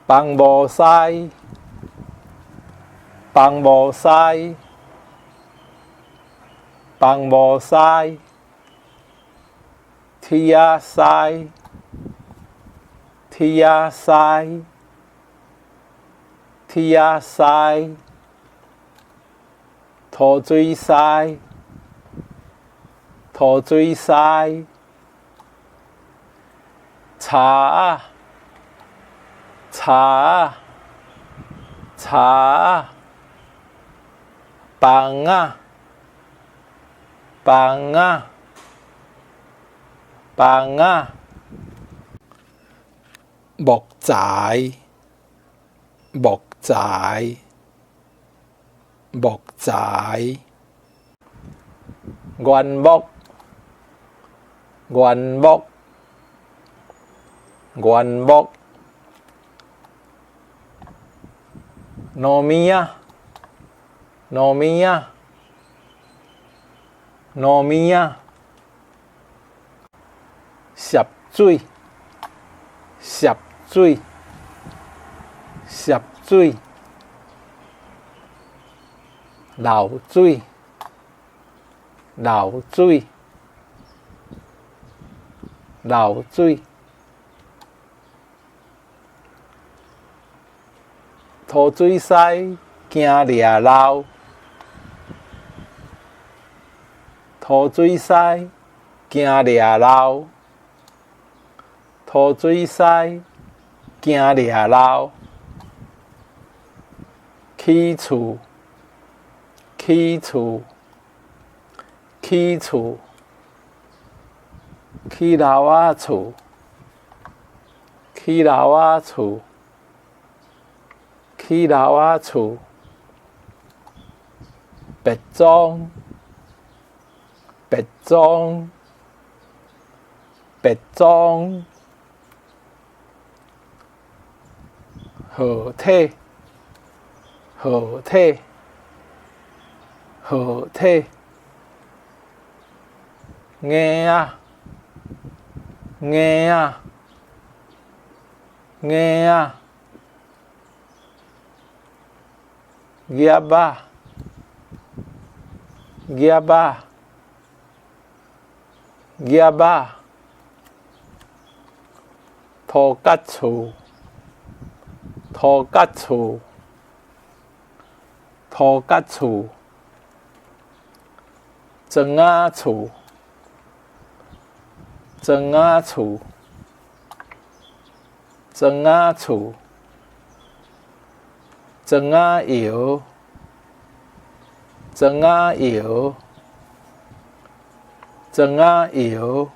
放無師，放無師，放無師，鐵仔師，鐵仔師，鐵仔師，塗水師，塗水師，柴仔，柴仔，柴仔，枋仔，枋仔，枋仔，木材，木材，木材，原木，原木，原木，糯米仔，糯米仔，糯米仔，澀水，澀水，澀水，漏水，漏水，漏水，塗水師驚掠漏，塗水師驚掠漏，塗水師驚掠漏，起厝，起厝，起厝，起樓仔厝，起樓仔厝，起樓仔厝，白裝，白裝，白裝，合體，合體，合體，蠅仔，蠅仔，蠅仔，葉仔，葉仔，葉仔，塗角厝，塗角厝，塗角厝，庄仔厝，庄仔厝，庄仔厝，庄仔窑，庄仔窑，庄仔窑。